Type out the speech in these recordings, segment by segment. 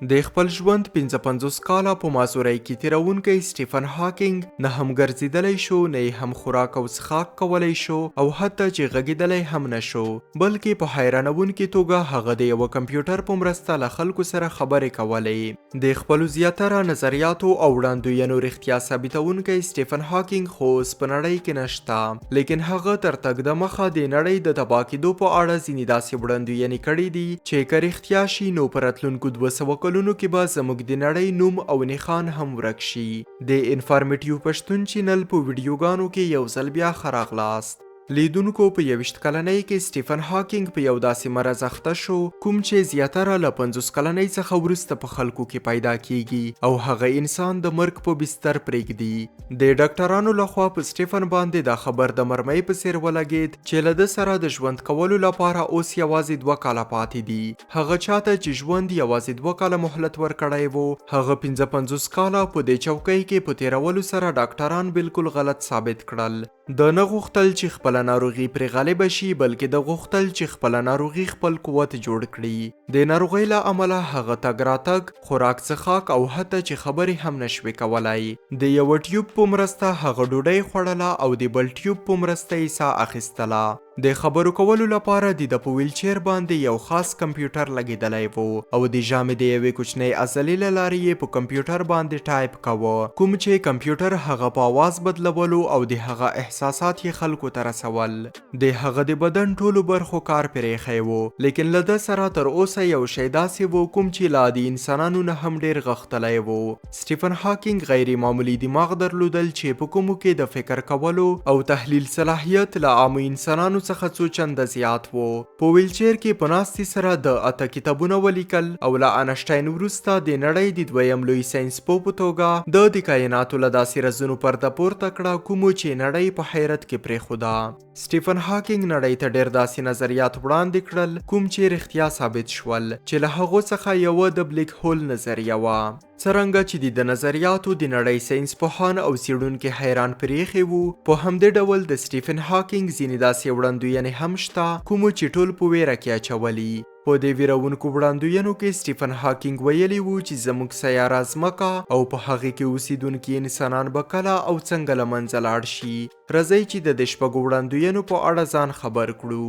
د خپل ژوند 55 کاله په معذورۍ کې تېروونکی سټیفن هاکینګ نه هم ګرځېدلی شو، نه یې هم خوراک او څښاک کولی شو او حتی چې غږېدلی هم نه شو، بلکې په حیرانوونکې توګه هغه د یوه کمپیوټر په مرسته له خلکو سره خبرې کولې. د خپلو زیاتره نظریاتو او وړاندوینو رښتیا ثابتوونکی سټیفن هاکینګ خو اوس په نړۍ کې نشته، لیکن هغه تر تګ دمخه د نړۍ د تباه کېدو په اړه ځینې داسې وړاندوینې کړې دي چې که رښتیا شي نو په راتلونکو 200 کلونو کې به زموږ د نړۍ نوم او نښان هم ورک شي. د انفارمیټیو پښتون چینل په ویډیوګانو کې یو ځل بیا ښه راغلاست. لیدونکو په 21 کلنۍ کې سټیفن هاکینګ په یو داسې مرض اخته شو کوم چې زیاتره له 50 کلنۍ څخه وروسته په خلکو کې پیدا کیږي او هغه انسان د مرګ په بستر پرېږدي. د ډاکټرانو لخوا په سټیفن باندې دا خبر د مرمۍ په څیر ولګید چې له ده سره د ژوند کولو لپاره اوس یوازې 2 کاله پاتې دي. هغه چاته چې ژوند یوازې 2 کاله مهلت ورکړی وو، هغه 55 کاله په دې چوکۍ کې په تیرولو سره ډاکټران بالکل غلط ثابت کړل. ده نه غوښتل چې خپله ناروغي پرې غالبه شي، بلکې ده غوښتل چې خپله ناروغي خپل قوت جوړ کړي. د ناروغۍ له امله هغه تګ راتګ، خوراک څښاک او حتی چې خبرې هم نشوې کولای. د یوه ټیوب په مرسته هغه ډوډۍ خوړله او د بل ټیوب په مرسته یې ساه اخیستله. د خبرو کولو لپاره د ده په ویلچیر باندې یو خاص کمپیوټر لګېدلی و او د ژامې د یوې کوچنۍ عضلې له لارې یې په کمپیوټر باندې ټایپ کاوه، کوم چې کمپیوټر هغه په اواز بدلولو او د هغه احساسات یې خلکو ته رسول. د هغه د بدن ټولو برخو کار پرېښی و، لیکن له ده سره تر اوسه یو شی داسې و کوم چې له عادي انسانانو نه هم ډېر غښتلی و. سټیفن هاکینګ غیر معمولي دماغ درلودل چې په کومو کې د فکر کولو او تحلیل صلاحیت له عامو انسانانو څخه څو چنده زیات وو. په ویلچیر کې په ناستې سره د 8 کتابونه ولیکل او له انشټاین وروسته د نړۍ د دویم لوی ساینس پوه په توګه ده د کایناتو له داسې رازونو پرده پورته کړه کومو چې نړۍ په حیرت کې پرېښوده. سټیفن هاکینګ نړۍ ته ډېر داسې نظریات وړاندې کړل کوم چې رښتیا ثابت شول، چې له هغو څخه یوه د بلیک هول نظریه وه. څرنګه چې د نظریاتو د نړۍ ساینس پوهان او څېړونکي حیران پرېښي وو، په همدې ډول د سټیفن هاکینګ ځینې داسې وړاندوینې هم شته کومو چې ټول په ویره کې اچولي. په دې ویرونکو وړاندوینو کې سټیفن هاکینګ ویلي وو چې زموږ سیاره ځمکه او په هغې کې اوسېدونکي انسانان به کله او څنګه له منځه لاړ شي. راځئ چې د دې 6 وړاندوینو په اړه ځان خبر کړو.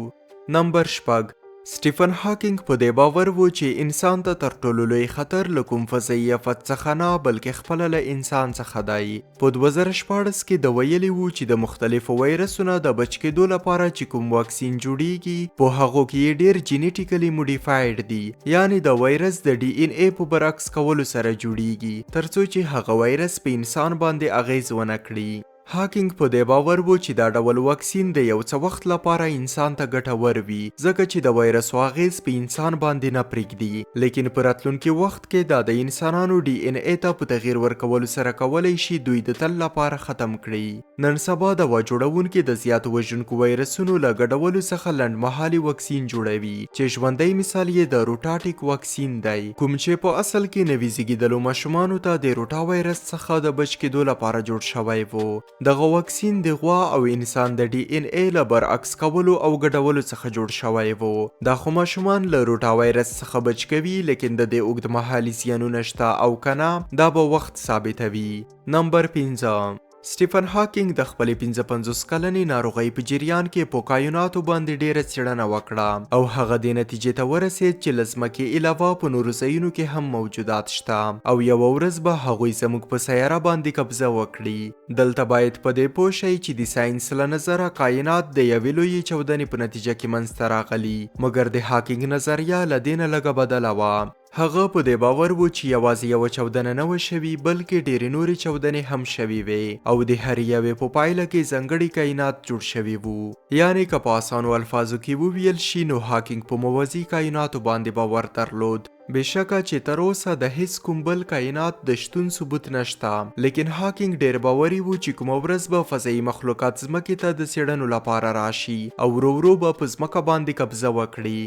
نمبر 6. سټیفن هاکینګ په دې باور و چې انسان ته تر ټولو لوی خطر له کوم فضایي افت څخه نه، بلکې خپله له انسان څخه دی. په 2016 کې ده ویلي وو چې د مختلفو ویروسونه د بچ کېدو لپاره چې کوم واکسین جوړیږي په هغو کې یې ډېر جینیټیکلي موډیفایډ دي، یعنې د ویروس د ډي این ای په برعکس کولو سره جوړیږي ترڅو چې هغه ویروس په انسان باندې اغېز ونه کړي. هاکینګ په دې باور و چې دا ډول واکسین د یو څه وخت لپاره انسان ته ګټور وي، ځکه چې د ویروسو اغېز په انسان باندې نه پرېږدي، لیکن په راتلونکي وخت کې دا د انسانانو ډي این ای ته په تغییر ورکولو سره کولی شي دوی د تل لپاره ختم کړي. نن سبا دوا جوړونکي د زیاتو وژونکو ویروسونو له ګډولو څخه لنډمهالي واکسین جوړوي چې ژوندی مثال یې د روټاټیک واکسین دی، کوم چې په اصل کې نوي زیږېدلو ماشومانو ته د روټا ویروس څخه د بچ کېدو لپاره جوړ شوی و. دغه واکسین د غوا او انسان د ډي این ای له برعکس کولو او ګډولو څخه جوړ شوی و. دا خو ماشومان له روټا ویروس څخه بچ کوي، لیکن د دې اوږدمهالي زیانونه شته او که نه دا به وخت ثابتوي. نمبر 5. سټیفن هاکینګ د خپلې 55 کلنې ناروغۍ په جریان کې په کایناتو باندې ډېره څېړنه وکړه او هغه دې نتیجې ته ورسېد چې له ځمکې علاوه په نورو ځایونو کې هم موجودات شته او یوه ورځ به هغوی زموږ په سیاره باندې قبضه وکړي. دلته باید په دې پوه شئ چې د ساینس له نظره کاینات د یوې لویې چاودنې په نتیجه کې منځته راغلي، مګر د هاکینګ نظریه له دې نه لږه بدله وه. هغه په دې باور و چې یوازې یوه چاودنه نه وه شوې، بلکې ډېرې نورې چاودنې هم شوې وې او د هرې یوې په پایله کې ځانګړي کاینات جوړ شوي وو. یعنې که په اسانو الفاظو کې وویل شي نو هاکینګ په موازي کایناتو باندې باور درلود. بېشکه چې تر اوسه د هیڅ کوم بل کاینات د شتون ثبوت نشته، لیکن هاکینګ ډېر باوري و چې کومه ورځ به فضایي مخلوقات ځمکې ته د څېړنو لپاره راشي او ورو ورو به په ځمکه باندې قبضه وکړي.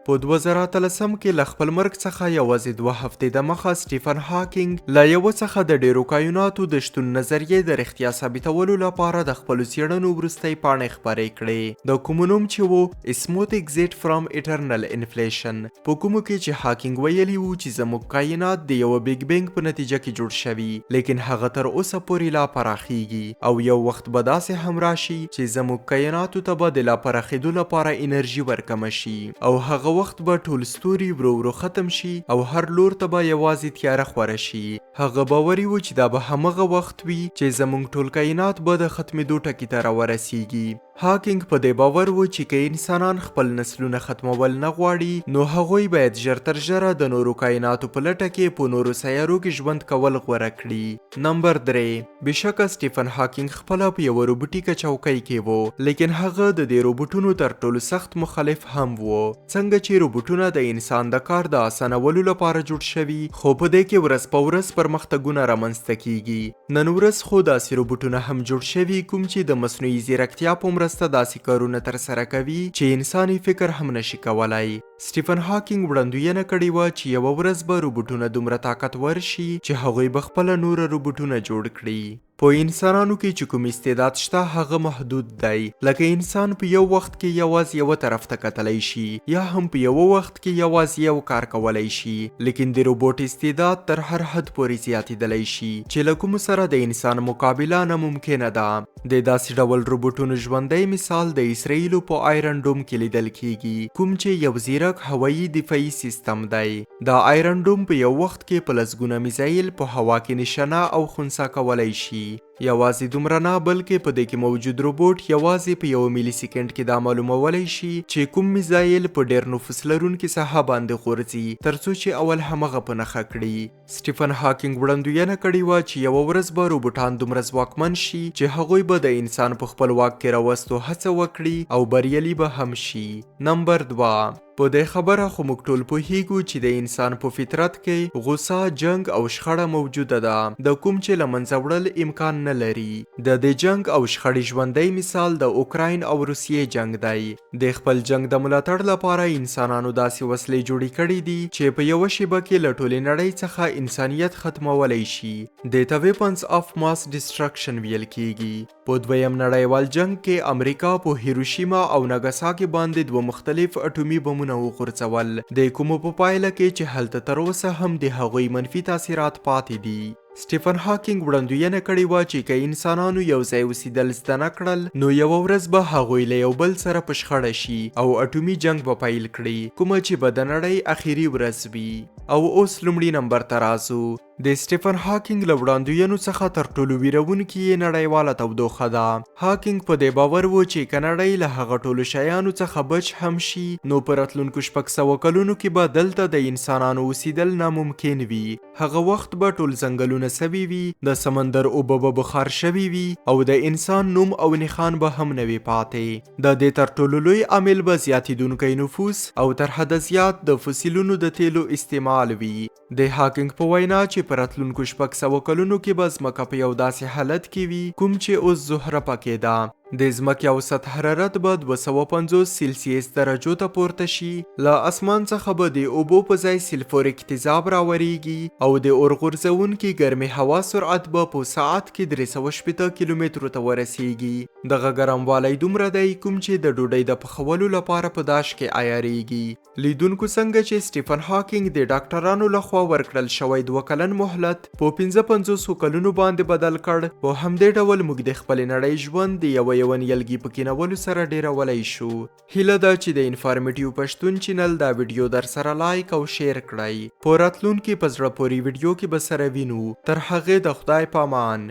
په 2018 کې له خپل مرګ څخه یوازې 2 هفتې دمخه سټیفن هاکینګ له یوه څخه د ډیرو کایناتو د شتون نظریې د رښتیا ثابتولو لپاره د خپلو څیړنو وروستۍ پاڼې خپرې کړې، د کومو نوم چې و Smooth Exit from Eternal Inflation، په کومو کې چې هاکینګ ویلي وو چې زموږ کاینات د یوه بیګ بینګ په نتیجه کې جوړ شوي، لیکن هغه تر اوسه پورې لا پراخیږي او یو وخت به داسې هم راشي چې زموږ کایناتو ته به د لا پراخېدو لپاره انرژي ورکمه شي او هغه وخت به ټول ستوري ورو ورو ختم شي او هر لور ته به یوازې تیاره خوره شي. هغه باوري و چې دا به همغه وخت وي چې زموږ ټول کاینات به د ختمېدو ټکي ته راورسیږي. هاکینګ په دې باور و چې که انسانان خپل نسلونه ختمول نه غواړي نو هغوی باید ژر تر ژره د نورو کایناتو په لټه کې په نورو سیارو کې ژوند کول غوره کړي. نمبر 3. بېشکه سټیفن هاکینګ خپله په یوه روبوټیکه چوکۍ کې و، لیکن هغه د دې روبوټونو تر ټولو سخت مخالف هم و. څنګه چې روبوټونه د انسان د کار د اسانولو لپاره جوړ شوي، خو په دې کې ورځ په ورځ پرمختګونه رامنځته کیږي. نن ورځ خو داسې روبوټونه هم جوړ شوي کوم چې د مصنوعي ځیرکتیا په مرسته داسې کارونه ترسره کوي چې انسان یې فکر هم نشي کولای. سټیفن هاکینګ وړاندوینه کړې وه چې یوه ورځ به روبوټونه دومره طاقتور شي چې هغوی به خپله نوره روبوټونه جوړ کړي. په انسانانو کې چې کوم استعداد شته هغه محدود دی، لکه انسان په یو وخت کې یوازې یوه طرف ته کتلی شي یا هم په یوه وخت کې یوازې یو کار کولی شي، لیکن د روبوټ استعداد تر هر حد پورې زیاتېدلی شي چې له کومو سره د انسان مقابله ناممکنه ده. د داسې ډول روبوټونو ژوندی مثال د اسرائیلو په آیرن ډوم کې لیدل کیږي، کوم چې یو ځیرک هوایي دفاعي سیستم دی. دا آیرن ډوم په یو وخت کې په لسګونه میزایل په هوا کې نشانه او خنثی کولی شي. یوازې دومره نه، بلکې په دې کې موجود روبوټ یوازې په یوه ملي سیکنډ کې دا معلومولی شي چې کوم میزایل په ډېر نفوس لرونکي ساحه باندې غورځي، ترڅو چې اول همغه په نښه کړي. سټیفن هاکینګ وړاندوینه کړې وه چې یوه ورځ به روبوټان دومره ځواکمن شي چې هغوی به د انسان په خپل واک کې راوستو هڅه وکړي او بریالي به هم شي. نمبر 2. په دې خبره خو موږ ټول پوهیږو چې د انسان په فطرت کې غوسه، جنګ او شخړه موجوده ده، د کوم چې له منځه وړل امکان نه لري. د دې جنګ او شخړې ژوندی مثال د اوکراین او روسیې جنګ دی. د خپل جنګ د ملاتړ لپاره انسانانو داسې وسلې جوړې کړې دي چې په یوه شیبه کې له ټولې نړۍ څخه انسانیت ختمولی شي. دې ته weapons of mass destruction ویل کیږي. په دویم نړیوال جنګ کې امریکا په هیروشیما او ناګاساکي باندې 2 مختلف اټومي بمونه وغورځول، د کومو په پایله کې چې هلته تر اوسه هم د هغوی منفي تاثیرات پاتې دي. سټیفن هاکینګ وړاندوینه کړې وه چې که انسانانو یو ځای اوسېدل زده نه کړل نو یوه ورځ به هغوی له یو بل سره په شخړه شي او اټومي جنګ به پیل کړي، کومه چې به د نړۍ اخري ورځ وي. او اوس لومړي نمبر ته راځو. د سټیفن هاکینګ له وړاندوینو څخه تر ټولو ویرونکي یې نړیواله تودوخه ده. هاکینګ په دې باور و چې که نړۍ له هغه ټولو شیانو څخه بچ هم شي نو په راتلونکو 600 کلونو کې به دلته د انسانانو اوسېدل ناممکن وي. هغه وخت به ټول ځنګلونه سوي وي، د سمندر اوبه به بخار شوي وي او د انسان نوم او نښان به هم نه وي پاتې. د دې تر ټولو لوی عامل به زیاتېدونکی نفوس او تر حده زیات د فسیلونو د تیلو استعمال وي. د هاکینګ په وینا چې په راتلونکو 600 کلونو کې به ځمکه په یو داسې حالت کې وي کوم چې اوس زهره پکې ده. د ځمکې اوسط حرارت به 250 سلسیس درجو ته پورته شي، له اسمان څخه به د اوبو په ځای سلفوریک تیزاب راوریږي او د اور غورځوونکي ګرمې هوا سرعت به په ساعت کې 360 کیلومترو ته ورسیږي. دغه ګرموالی دومره دی کوم چې د ډوډۍ د پخولو لپاره په داش کې عیارېږي. لیدونکو څنګه چې سټیفن هاکینګ د ډاکټرانو لخوا ورکړل شوی 2 کلن مهلت په 55 کلونو باندې بدل کړ، په همدې ډول موږ د خپلې نړۍ ژوند د یوه یوه نیالګي په کینولو سره ډېرولی شو. هیله ده چې د انفارمیټیو پښتون چینل دا ویډیو در سره لایک او شیر کړئ. په راتلونکي په زړه پورې ویډیو کې به سره وینو. تر هغې د خدای پامان.